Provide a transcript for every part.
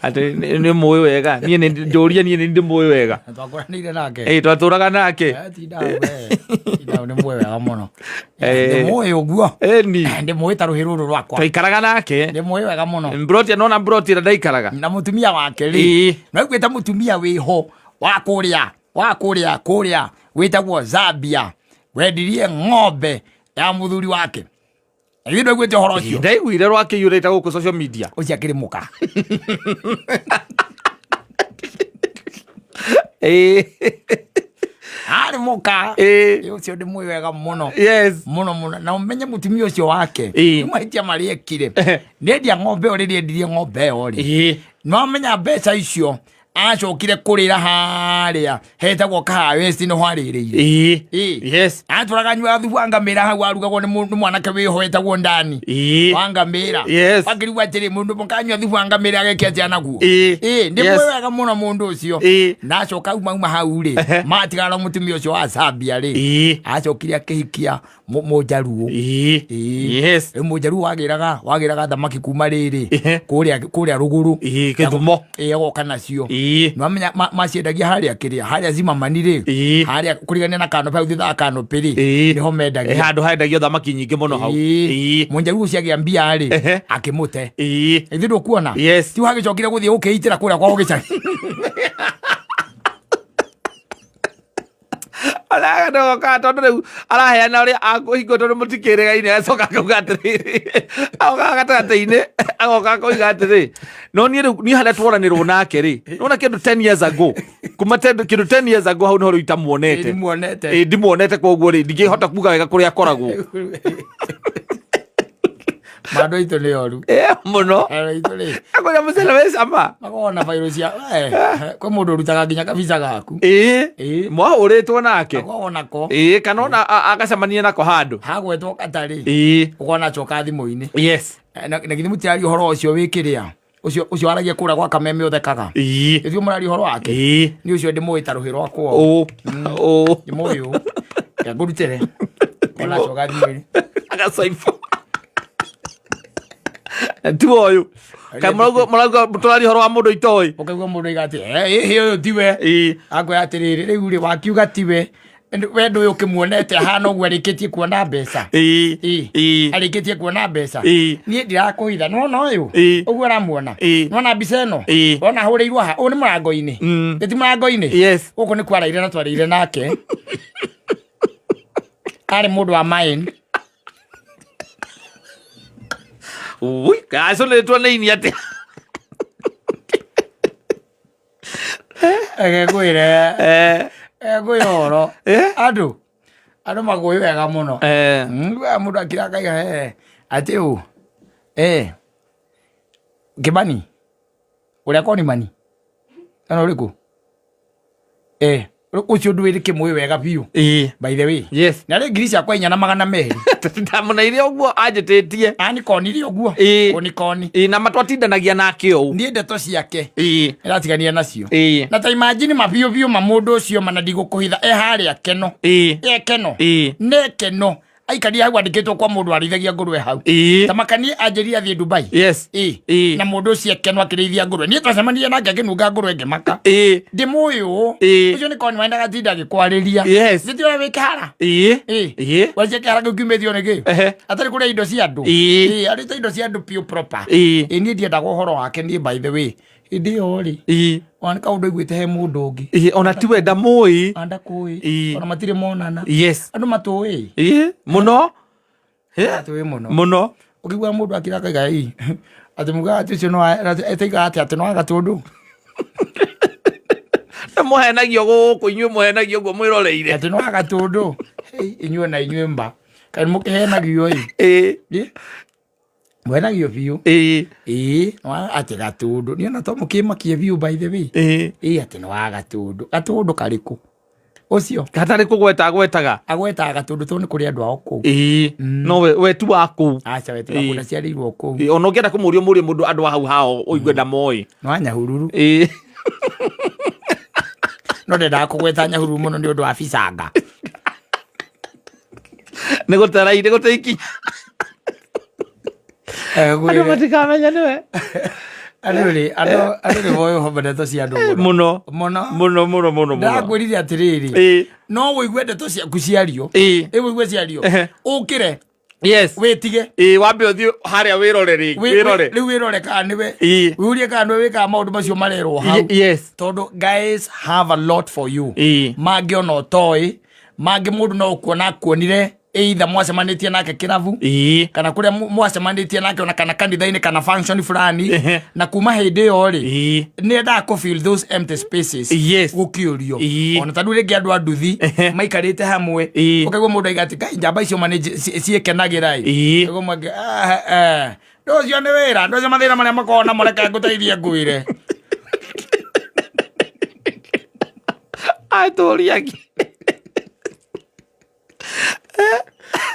Atĩ nĩ mũĩ wega, niĩ nĩ njũrie, niĩ nĩ ndĩmũĩ wega. Twakũranĩire nake. Ĩĩ, twatũraga nake. Eh, tinda hau, eh. Tinda hau nĩ mũĩ wega mũno. Eh. Ndĩmũĩ ũguo. Ĩni. Ndĩmũĩ ta rũhĩ rũrũ rwakwa. Twaikaraga nake. Ndĩmũĩ wega mũno. Mbroti, nona mbroti ĩrĩa ndaikaraga. Na mũtumia wake rĩ. Ĩĩ. Naiguĩte mũtumia wĩho wa kũrĩa wa kũrĩa kũrĩa wĩtagwo Zambia wendirie ng'ombe ya mũthuri wake. Ithuĩ ndwaiguĩte ũhoro ũcio. Ndaiguire rwakĩiyũrĩte gũkũ social media. Ũcio akĩrĩ mũka. Ĩĩ. Arĩ mũka. Ĩĩ. Ĩ, Ũcio ndĩmũĩ wega mũno. Yes. Mũno mũno. Na ũmenye mũtumia ũcio wake. Ĩĩ. Nĩ mahĩtia marĩa ekire. Nĩendia ng'ombe ĩyo rĩrĩa endirie ng'ombe ĩyo rĩ. Ĩĩ. Nĩwamenya mbeca icio acokire kũrĩra harĩa hetagwo kahawesti nĩho arĩrĩire. Ĩĩ. Ĩĩ. Yes. Atũraga nyua thubu wa ngamĩra hau arugagwo nĩ nĩ mwanake wĩho wetagwo ndani. Ĩĩ. Wa ngamĩra. Yes. Akĩrigwo atĩrĩ mũndũ mũkanyua thubu wa ngamĩra ageke atĩa naguo. Ĩĩ. Ĩĩ, ndĩ Yes. mũĩ wega mũno mũndũ ũcio. Ĩĩ. Na acoka auma auma hau rĩ, matigara na mũtumia ũcio wa Zambia rĩ. Ĩĩ. Acokire akĩhikia Mũjaruo. Ĩĩ. Ĩĩ. Yes. Rĩu Mũjaruo wagĩraga thamaki kuma rĩrĩ Ehe. kũrĩa rũgũrũ. Ĩĩ, Gĩthumo. Ĩĩ, agoka nacio. Ĩĩ. Nĩwamenya maciendagia harĩa kĩrĩa harĩa Zimamani rĩ. Ĩĩ. Harĩa kũrigania na Kanope hau thutha wa Kanope rĩ. Ĩĩ. Nĩho mendagia. Ĩ, handũ handagio thamaki nyingĩ mũno hau. Ĩĩ. Ĩĩ. Mũjaruo ũcio agĩa mbia rĩ Ehe. akĩmũte. Ĩĩ. Ithuĩ ndũkuona? Yes. Ti hagĩcokire gũthiĩ gũkĩitĩra kũrĩa kwao gĩcagi. Aragacoka tondũ rĩu araheana ũrĩa akũhingwo tondũ mũtikĩrĩgaine, agacoka akauga atĩrĩrĩ, agoka gatagatĩ-inĩ agoka akoiga atĩrĩ, no niĩ rĩu niĩ harĩa tworanĩrwo nake rĩ, nona kĩndũ 10 years ago, kuma kĩndũ 10 years ago hau nĩho rĩu itamuonete. Ndimuonete. Ĩ, ndimuonete koguo rĩ ndingĩhota kuga wega kũrĩa akoragwo. Mandũ aitũ nĩ oru. Ĩ, mũno. Andũ aitũ rĩ. Akũrĩa mũcere wĩ cama. Makoragwo na bairũ cia eh, kwĩ mũndũ ũrutaga nginya kabica gaku. Ĩ, Ĩ. mwahũrĩtwo nake. Akoragwo nako. Ĩ, kana ona agacemania nako handũ. Hagwetwo katarĩ. Ĩ. Ũkona acoka thimũ-inĩ. Yes. Eh, na githĩ mũtiraria ũhoro ũcio wĩ kĩrĩa ũcio ũcio waragia kũrĩa gwa kameme ũthekaga. Ĩ. Ithuĩ mũraria ũhoro wake. Ĩ. Nĩ ũcio ndĩmũĩ ta rũhĩ rwakwa. Ũ. Ũ. Ndĩmũĩ ũ. Reke ngũrutĩre. Ona acoka thimũ-inĩ. Agacaibũ. Ti ũyũ. Kaĩ mũrauga tũraria ũhoro wa mũndũ itoĩ. Ũkaigua mũndũ aiga atĩ "Eh, ĩhĩ ũyũ tiwe. Ĩ. Akwĩra atĩrĩrĩ rĩu rĩ wakiuga tiwe. We ndũĩ ũkĩmuonete ahana ũguo arĩkĩtie kuona mbeca. Ĩ. Ĩ. Ĩ. Arĩkĩtie kuona mbeca. Ĩ. Niĩ ndirakũhitha nĩwona ũyũ. Ĩ. Ũguo ũramuona. Ĩ. Nĩwona mbica ĩno. Ĩ. Wona ahũrĩirwo haha ũyũ nĩ mũrango-inĩ. Nĩ ti mũrango-inĩ. Yes. Gũkũ nĩ kwaraire na twarĩire nake. Arĩ mũndũ wa main. Ui, gacũnĩtwo nĩ ini atĩa? Reke ngwĩre. Eh. Ngwĩre ũhoro. Eh? Andũ magũĩ wega mũno. Eh. We mũndũ akira akaiga eh, atĩ ũ. Eh. Kĩmani. Ũrĩa Konimani. Kana ũrĩkũ? Eh, ũcio ndũĩ ndĩkĩmũĩ wega biũ. Ĩĩ. By the way. Yes. Na rĩ 4200. Ndamũneire ũguo anjĩtĩtie. Anikonire ũguo. Ĩĩ. Kũnikoni. Ĩĩ, na matwatindanagia nake ũũ. Niĩ ndeto ciake. Ĩĩ. Ĩratigania nacio. Ĩĩ. Na ta imagine ma biũ biũ ma mũndũ ũcio ma na ndigũkũhitha e harĩa keno. Ĩĩ. E keno. Ĩĩ. Ne keno. Aikarire hau andĩkĩtwo kwa mũndũ warĩithagia ngũrwe hau. Ĩĩ. Ta makanie anjĩrire athiĩ Dubai. Yes. Ĩĩ. Ĩĩ. Na mũndũ ũcio ekeno akĩrĩithia ngũrwe. Niĩ twacemanirie nake akĩnunga ngũrwe ngĩmaka. Ĩĩ. Ndĩmũĩ ũũ. Ĩĩ. Ũcio nĩ koni wendaga tinda agĩkwarĩria. Yes. Nĩ ũrĩa wĩ kĩhara. Ĩĩ. Ĩĩ. Ĩĩ. Wacia kĩhara kĩu kiumĩtio nĩ kĩ? Ehe. Atarĩ kũrĩa indo cia andũ. Ĩĩ. Ĩĩ, arĩte indo cia andũ piũ proper. Ĩĩ. Ĩĩ, niĩ ndiendaga ũhoro wake niĩ by the way. Hĩndĩ ĩyo rĩ, Ĩĩ. ona nĩ kaũndũ aiguĩte he mũndũ ũngĩ. Ĩĩ, ona tiwe ndamũĩ. Ona ndakũĩ. Ĩĩ. Ona matirĩ monana. Yes. Andũ matũĩ. Ĩĩ, mũno. Ĩĩ. Matũĩ mũno. Mũno. Ũkĩigua mũndũ akira akaiga ĩ atĩ mugaga atĩ ũcio no etaigaga atĩ atĩ no agatũndũ. Nĩ mũhenagio gũkũ inyuĩ mũhenagio ũguo mwĩroreire. Atĩ no agatũndũ. Hey, inyuĩ na inyuĩ mba. Kaĩ mũkĩhenagio ĩ. Ĩĩ. Ĩ? Mwenagio biũ. Ĩĩ. Ĩĩ, nĩ wa atĩ gatũndũ. Niĩ ona to mũkĩmakie biũ by the way. Ĩĩ. Ĩĩ atĩ nĩ wa gatũndũ. Gatũndũ karĩkũ? Ũcio. Gatarĩ kũgweta agwetaga. Agwetaga gatũndũ tondũ nĩ kũrĩ andũ ao kũu. Ĩĩ. No we tu wa kũu. Aca we ti wa kũu, ndaciarĩirwo kũu. Ĩĩ, ona ũngĩenda kũmũria ũmũrie mũndũ andũ a hau hao ũigue ndamoĩ. Nĩ wa Nyahururu. Ĩĩ. No ndendaga kũgweta Nyahururu mũno nĩ ũndũ wa bicanga. Nĩ gũtara nĩ gũte ikinya. Andũ matikamenya nĩwe. Andũ rĩ, andũ nĩ moĩ ũhoro ndeto cia andũ mũno. Muno. Mũno. Muno muno muno muno. Ndakwĩrire atĩrĩrĩ, no wĩigue ndeto ciaku ciario, ĩ wĩigue ciario, ũkĩre Yes. wĩtige. Wambe ũthiĩ harĩa wĩrore rĩngĩ. Wĩrore. Rĩu wĩrore kana nĩwe, wĩũrie kana nĩwe wĩkaga maũndũ macio marerwo hau. Yes. Tondũ guys have a lot for you. Mangĩ ona ũtoĩ, mangĩ mũndũ no ũkuona akuonire either mwacemanĩtie nake kĩrabu, kana kũrĩa mwacemanĩtie nake, ona kana kanitha-inĩ kana function fulani, na kuma hĩndĩ ĩyo rĩ, nĩ endaga kũ fill those empty spaces. Gũkĩũrio, ona ta rĩu rĩngĩ andũ a nduthi maikarĩte hamwe, ũkaigua mũndũ aiga atĩ "Ngai, njamba icio ma nĩ ciĩkenagĩra ĩ." Ũkaigua mũndũ "Ah, eh, ndũ ũcio nĩ wĩra, ndũ ũcio mathĩna marĩa makoragwo namo, reke ngũteithie ngwĩre." Atũri angĩ.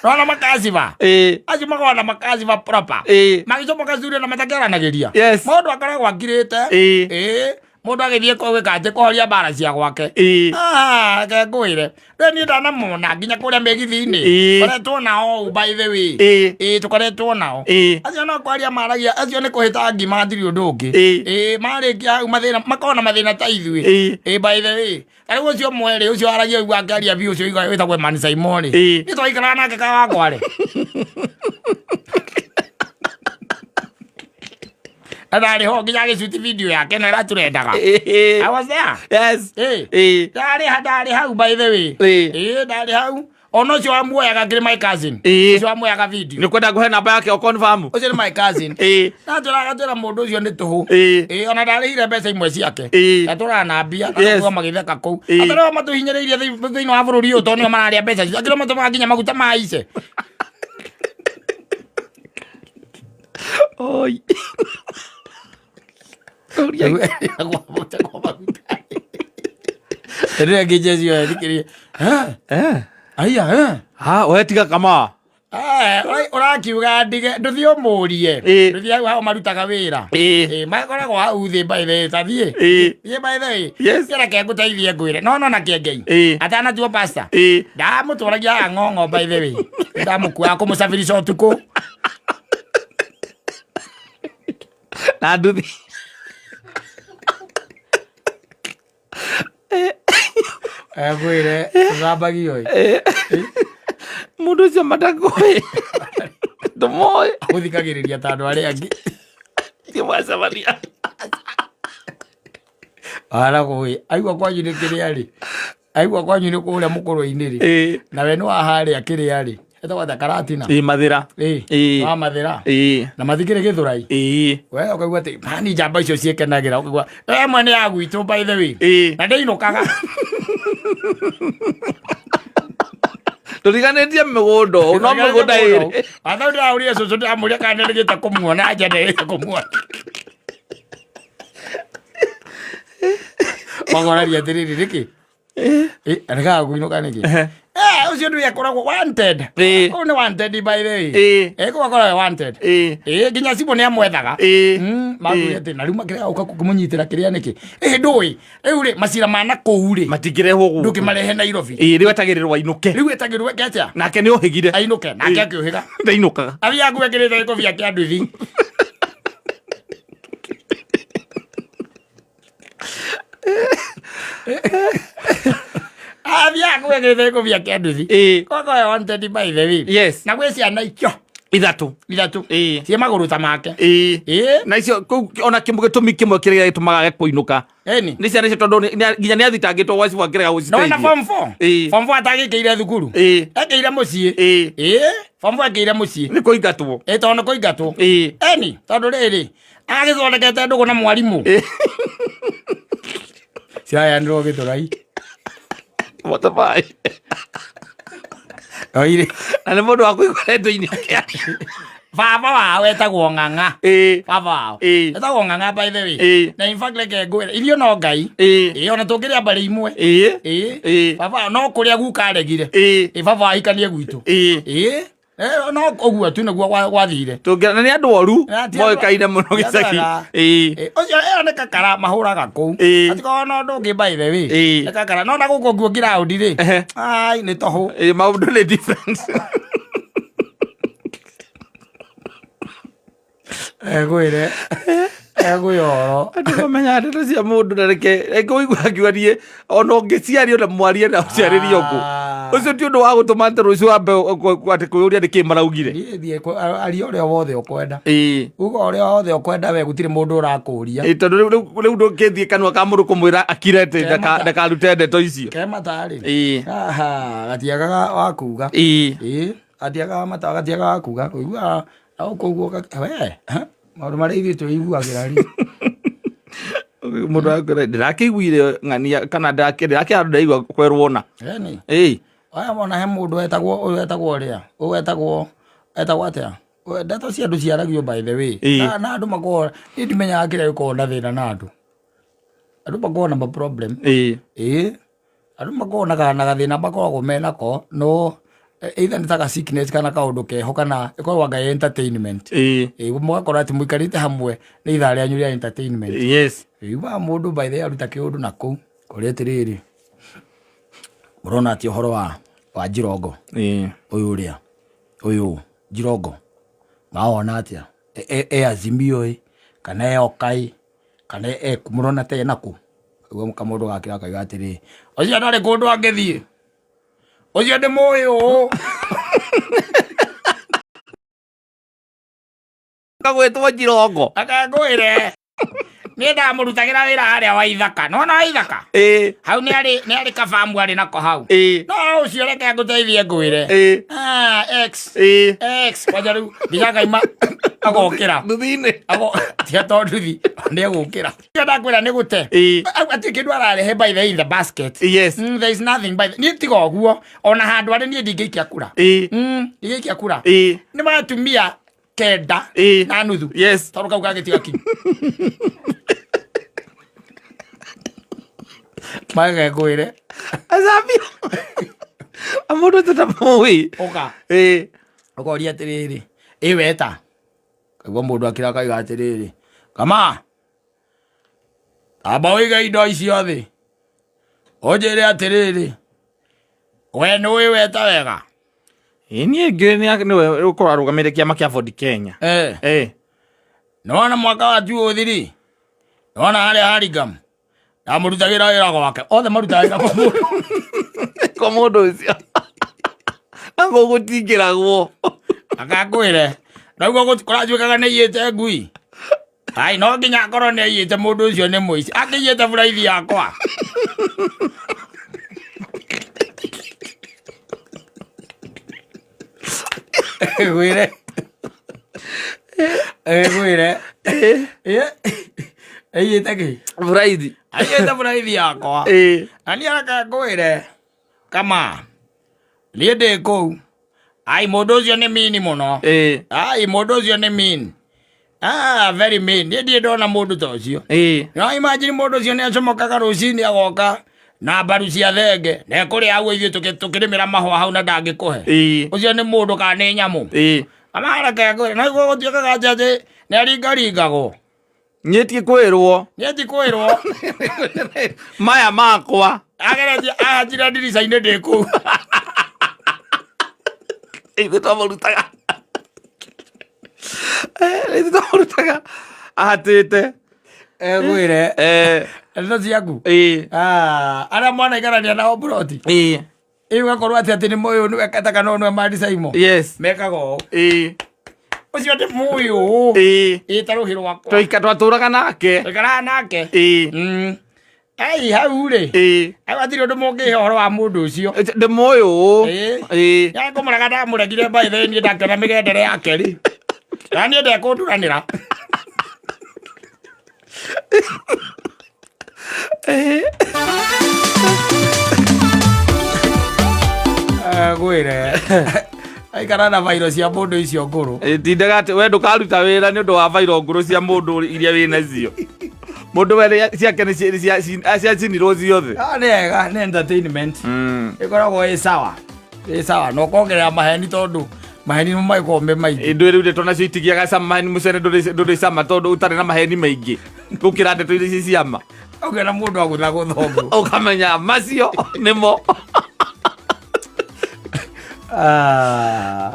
Rona makaciba, acio makoragwo na makaciba proper, magĩcomoka studio na matakĩaranagĩria. Mũndũ akoragwo akirĩte. Ĩĩ, mũndũ agĩthiĩ gwĩka atĩ kũhoria mbara cia gwake. Ah, reke ngwĩre, rĩu niĩ ndanamona nginya kũrĩa mĩgithi-inĩ. Koretwo nao ũũ, by the way. Ĩĩ, tũkoretwo nao. Acio no kwaria maragia, acio nĩ kũhĩta ngima, hatirĩ ũndũ ũngĩ. Ĩĩ, marĩkia hau mathĩna makoragwo na mathĩna ta ithuĩ. Ĩĩ, by the way, ta rĩu ũcio mwerĩ ũcio waragia ũigua akĩaria biũ, ũcio wĩtagwo Emmanuel Simon. Nĩ twaikaraga nake Kawangware na ndarĩ ho nginya agĩcuti video yake na ĩratũrendaga. I was there. Ndarĩ hau, by the way. Ĩĩ, ndarĩ hau, ona ũcio wamuoyaga akĩrĩ my cousin. Ũcio wamuoyaga video. Nĩ kwenda ngũhe namba yake o confirm. Ũcio nĩ my cousin. Natwĩra, agatwĩra mũndũ ũcio nĩ tũhũ. Ĩĩ, ona ndarĩhire mbeca imwe ciake. Ndatũraga na mbia na magĩtheka kũu. Atĩ matũhinyĩrĩirie thĩinĩ wa bũrũri ũyũ tondũ nĩo mararĩa mbeca icio, akĩrĩ matũmaga nginya maguta ma ice. Oi. Rĩrĩa ngĩnjecio thikĩrĩria aiya. Ha, we tiga kama. Ũrakiuga ndige ndũthiĩ ũmũrie. Ndũthiĩ hau hao marutaga wĩra. Ĩĩ, makoragwo hau thĩ, by the way, ta thiĩ. Thiĩ, by the way. Reke ngũteithie ngwĩre, no no na kĩengei atanatuo pastor, ndamũtwaragia haha ng'ong'o, by the way, ndamũkuaga kũmũcabirisha ũtukũ. Na nduthi. Ngwĩre tũthambagio ĩ. Mũndũ ũcio matakũĩ. Ndũmoĩ. Gũthikagĩrĩria ta andũ arĩa angĩ. Thiĩ mwacemania. Aragũĩ aigua kwanyu nĩ kĩrĩa rĩ, aigua kwanyu nĩ kũrĩa mũkũrwe-inĩ rĩ, nawe nĩ wa harĩa kĩrĩa rĩ, etagwo ta Karatina. Mathĩra. Wa Mathĩra. Na mathikĩrĩ Gĩthũrai. We ũkaigua atĩ hani njamba icio ciĩkenagĩra, ũkaigua ĩmwe nĩ ya gwitũ, by the way, na ndĩinũkaga. Tũriganĩtie mĩgũnda ũũ, no mĩgũnda ĩrĩ. Atha ndĩraũria cũcũ, ndĩramũria kana nĩrĩgĩte kũmuona nja, ndĩrĩgĩte kũmuona, magoraria atĩrĩrĩ, nĩkĩ arekaga kũinũka nĩkĩ? Ũcio nĩwe akoragwo wanted. Ũyũ nĩ wanted, by the way. Kũu akoragwo wanted. Nginya cibũ nĩ amwethaga. Makuire atĩ na rĩu makĩrega gũka kũmũnyitĩra kĩrĩa nĩkĩ, ndũĩ rĩu rĩ, macira ma na kũu rĩ, Matingĩrehwo gũkũ. Ndũngĩmarehe Nairobi. Rĩu etagĩrĩrwo ainũke. Rĩu etagĩrwo eke atĩa? Nake nĩ ohĩgire. Ainũke nake akĩũhĩga. Ndainũkaga. Athiaga gwekĩrĩte gĩkobia kĩa nduthi. Athiaga gwekĩrĩte gĩkobia kĩa nduthi. Koko wanted, by the way. Na gwĩ ciana icio Ithatũ. Ithatũ ciĩ magũrũ ta make. Na icio kũu ona kĩmwe, gĩtũmi kĩmwe kĩrĩa gĩtũmaga age kũinũka Eni. Nĩ ciana icio, tondũ nginya nĩ athitangĩtwo gwa cibũ akĩrega Nona gũciteithia. form 4. Form 4 atagĩkĩire thukuru. Ekĩire mũciĩ. Form 4 ekĩire mũciĩ. Nĩ kũingatwo. Ĩ, tondũ nĩ kũingatwo. Eni, tondũ rĩrĩ agĩthondekete ndũgũ na mwarimũ. Ciayanĩrwo Gĩthũrai. Motorbike. Oire. Na nĩ mũndũ wa kũigua rendio-inĩ akĩaria. Baba wao etagwo Ng'ang'a. Baba wao etagwo Ng'ang'a, by the way. Na in fact, reke ngwĩre, irio no Ngai. Ĩ, ona tũngĩrĩa mbarĩ imwe. Ĩ, baba wao no kũrĩa guka aregire. Ĩ, baba wao ahikanie gwitũ. Ĩ. No ũguo tu nĩguo gwathire. Tũngĩra na nĩ andũ oru Na ti andũ- moĩkaine mũno ti andũ gĩcagi. ega. Ũcio ĩyo nĩ kakara mahũraga kũu. Atikorwo no ũndũ ũngĩ, by the way. Nĩ kakara no na gũkũ nguo ngiraũndi rĩ. Ai, nĩ tũhũ. Maũndũ nĩ different. Ngwĩre Egwĩyoro. Andũ mamenya ndeto cia mũndũ na reke reke ũigue akiuga niĩ ona ũngĩciario na mwarie na ũciarĩrio kũ. Ah. Ũcio ti ũndũ wa gũtũma atĩ rũciũ wambe atĩ kwĩyũria nĩkĩ maraugire. Niĩ thiĩ aria ũrĩa wothe ũkwenda. Ĩĩ. Uga ũrĩa wothe ũkwenda we gũtirĩ mũndũ ũrakũria. Ĩĩ, tondũ rĩu ndũngĩthiĩ kanua ka mũndũ kũmwĩra akire atĩ Kemata. ndakarute ndeto icio. Ke matarĩ. Ĩĩ. Aha, gatiagaga wa kuga. Ĩĩ. Ĩĩ, gatiagaga mata gatiagaga wa kuga. Ũiguaga na gũkũ ũguo we, ha, maũndũ marĩa ithuĩ twĩiguagĩra rĩ. Mũndũ akwĩra ndĩrakĩiguire ng'ania kana ndĩrakĩhandũ ndĩraigua kwerwo na. Ĩni. Ĩĩ. Aya wona he mũndũ etagwo ũyũ etagwo ũrĩa, ũyũ etagwo etagwo atĩa? Ũyũ, ndeto cia andũ ciaragio by the way. Ĩĩ. Na andũ makoragwo, niĩ ndimenyaga kĩrĩa gĩkoragwo na thĩna na andũ. Andũ makoragwo na ma problem. Ĩĩ. Ĩĩ. Andũ makoragwo na gathĩna makoragwo menako, no either nĩ ta ga sickness kana kaũndũ keho kana ĩkoragwo anga entertainment. Ĩĩ. Ĩĩ, mũgakora atĩ mũikarĩte hamwe nĩ ithaa rĩanyu rĩa entertainment. Yes. Yugaga mũndũ by the way aruta kĩũndũ na kũu kũrĩa atĩrĩrĩ, ũrona atĩ ũhoro wa Njirongo Ĩĩ. ũyũ ũrĩa ũyũ Njirongo mawona atĩa e Azimio ĩ kana e Oka ĩ kana e kũ mũrona ta ena kũ? Ũguo kamũndũ gakĩra akauga atĩrĩ, ũcio ndarĩ kũndũ angĩthiĩ, ũcio ndĩmũĩ ũũ. Kagwĩtwo Njirongo. Akangwĩre niĩ ndamũrutagĩra wĩra harĩa wa Ithaka, nĩwona wa Ithaka Ĩĩ. hau nĩ arĩ kabamu arĩ nako hau. Ĩĩ. No ũcio reke ngũteithie ngwĩre. Ĩĩ. Ah, X. Ĩĩ. X kwanja rĩu nginya ngaima agokĩra. Nduthi-inĩ. Ago tiga to nduthi nĩ egũkĩra. Kĩo ndakwĩra nĩ gũte. Ĩĩ. Atirĩ kĩndũ ararehe by the way in the basket. Yes. There is nothing by the niĩ tiga ũguo ona handũ arĩ niĩ ndingĩikia kura. Ĩĩ. Ndingĩikia kura. Ĩĩ. Nĩ matumia kenda Ĩĩ. na nuthu. Yes. Tondũ kau kangĩtiga kinyi. Mage ngwĩre. Acambio. Mũndũ ũcio ndamũĩ. Ũka. Ĩĩ. Ũkoria atĩrĩrĩ, ĩ weta. Kaigua mũndũ akĩra akauga atĩrĩrĩ, kama amba ũige indo icio thĩ. Ũnjĩre atĩrĩrĩ, we nĩũĩ weta wega? Ĩĩ niĩ ngĩũĩ nĩwe ũkorwo arũgamĩrĩire kĩama kĩa Ford Kenya. Eh. Ĩĩ. Nĩwona mwaka wa 2003? Nĩwona harĩa Hurlingham? Ndamũrutagĩra wĩra gwake. Othe marutaga wĩra kwa mũndũ. Kwa mũndũ ũcio. Anga gũtingĩragwo. Akangwĩre. Naguo kũranjuĩkaga nĩ aiyĩte ngui. Ai no nginya akorwo nĩ aiyĩte mũndũ ũcio nĩ mũici. Akĩiyĩte buraithi yakwa. Ngwĩre. Ngwĩre. Aiyĩte kĩ? Buraithi. Aiyĩte buraithi yakwa. Ĩĩ. Na niĩ reke ngwĩre kama niĩ ndĩ kũu. Ai mũndũ ũcio nĩ mean mũno. Ĩĩ. Ai mũndũ ũcio nĩ mean. Ah, very mean. Niĩ ndirĩ ndona mũndũ ta ũcio. Ĩĩ. No imagine mũndũ ũcio nĩ acomokaga rũcinĩ agoka na mbaru cia thenge na ekũrĩa hau ithuĩ tũkĩrĩmĩra mahũa hau na ndangĩkũhe. Ĩĩ. Ũcio nĩ mũndũ kana nĩ nyamũ? Ĩĩ. Amareke ngwĩre na guo gũtuĩkaga atĩ atĩ nĩ aringaringagwo. Niĩ ti kwĩrwo. Niĩ ti kwĩrwo. Maya makwa. Ageretie ahanjire ndirica-inĩ ndĩ kũu. Ithuĩ twamũrutaga. Ithuĩ twamũrutaga ahatĩte. Ngwĩre. Eh. Ndeto ciaku. Ĩĩ. Ah, arĩa mwanaikarania nao mburoti. Ĩĩ. Ĩ ũgakorwo atĩ atĩ nĩ mũyũ nĩwe kata kana ũyũ nĩwe mandicaimo. Yes. Mekaga ũũ. Ĩĩ. Ũcio ndĩ mũĩ ũũ. Ĩĩ. Ĩ ta rũhĩ rwakwa. Twaika twatũraga nake. Twaikaraga nake. Ĩĩ. Ei hau rĩ. Ĩĩ. Hau hatirĩ ũndũ mũngĩhe ũhoro wa mũndũ ũcio. Ndĩ mũĩ ũũ. Ĩĩ. Ĩĩ. Ya kũmũrega ndamũregire by the way niĩ ndakĩona mĩgendere yake rĩ. Na niĩ ndekũnduranĩra. Ĩĩ. Ngwĩre. Aikara na bairo cia mũndũ icio ngũrũ. Ĩ, tindaga atĩ we ndũkaruta wĩra nĩ ũndũ wa bairo ngũrũ cia mũndũ iria wĩ nacio. Mũndũ we ciake nĩ ciacinirwo ciothe. Ah, nĩ wega, nĩ entertainment. Ĩkoragwo ĩ sawa. Ĩ sawa, na ũkongerera maheni tondũ maheni nĩmo magĩkoragwo me maingĩ. Ndũĩ rĩu ndeto nacio itigiaga cama nĩ mũcere ndũrĩ cama tondũ ũtarĩ na maheni maingĩ gũkĩra ndeto iria ci ciama. Ũkĩona mũndũ agũthagũtha ũguo. Ũkamenya macio nĩmo. Ah.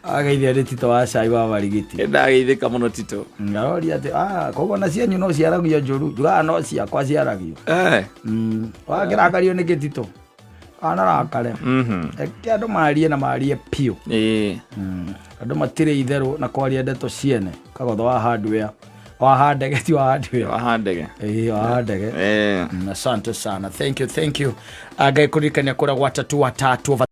Ageithia nĩ Tito wa cai wa Marigiti. Ndageithĩka mũno Tito. Ngaroria atĩ ah, koguo na cianyu no ciaragio njũru, njugaga no ciakwa ciaragio. Wakĩrakario nĩkĩ Tito? Anarakare. Reke andũ marie na marie piũ. Andũ matirĩ itherũ na kwaria ndeto ciene. Kagotho wa hardware. Wa handege ti wa hardware. Wa handege. Ĩĩ, wa handege. Asante sana. Thank you, thank you. Ngai kũririkania kũrĩa gwa tatu wa tatu over